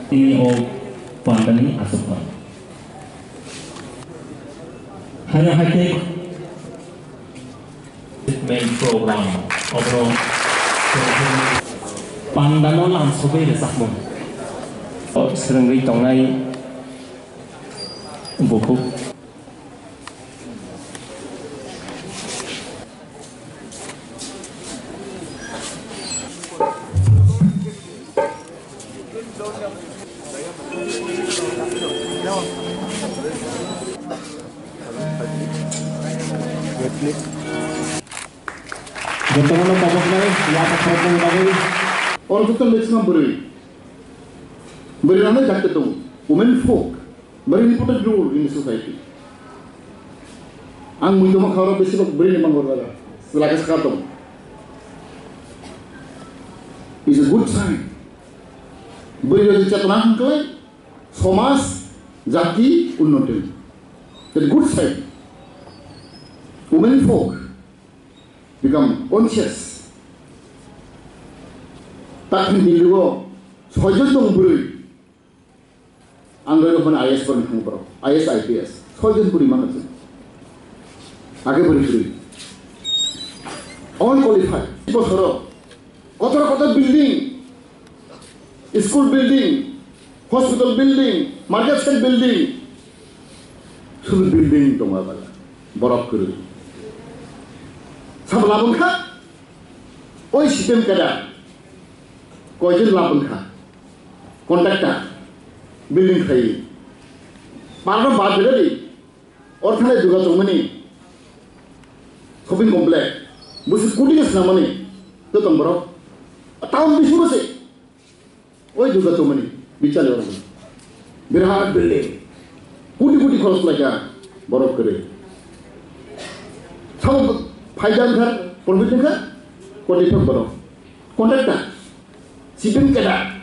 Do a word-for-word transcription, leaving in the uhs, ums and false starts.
Tini o pandani aswk. Haino hai khe main program obo pandano lam sogwi rwchapmung. O swrwngwi tongnai bukhuk. Jotono tabuknai, yata khoroknani bagwi. Oro joto maximum bwrwi. Bwrwi rokno dakti tongo. Women folk. Very important role in the society. Ang mui tongma kha oro besibak bwrwini mangor jaga. Selaka saka tong. Is a good sign. Bwrwi rok chetona hwnklai somaj, jati, unnoti. That good sign. Women folk become conscious. Takhin Delhi o soijon tong bwrwi. Ang rwgwi phano I A S porni thang borok, I A S, I P S, soijon bwrwi mano chwng. Age bwrwi kwrwi. All qualified. Bosoro kotor kotor building, school building, hospital building, market shed building, sudu building tongo bala. Borok kwrwi. Sabo labwng kha, oi system kada, koijon labwng kha. Contractor, building khlai. Parno bad rwdi. Or thanai duga tongmani. Shopping complex. Busi kuting snamani. To tong borok. Town bisingo se. Oi duga tongmani. Bichali orang. Birat building. Kuti kuti khoros laika. Borok kwrwi. Sabo phaida wngkha, profit wngkha, koti phak borok. Contractor. Shipping kada.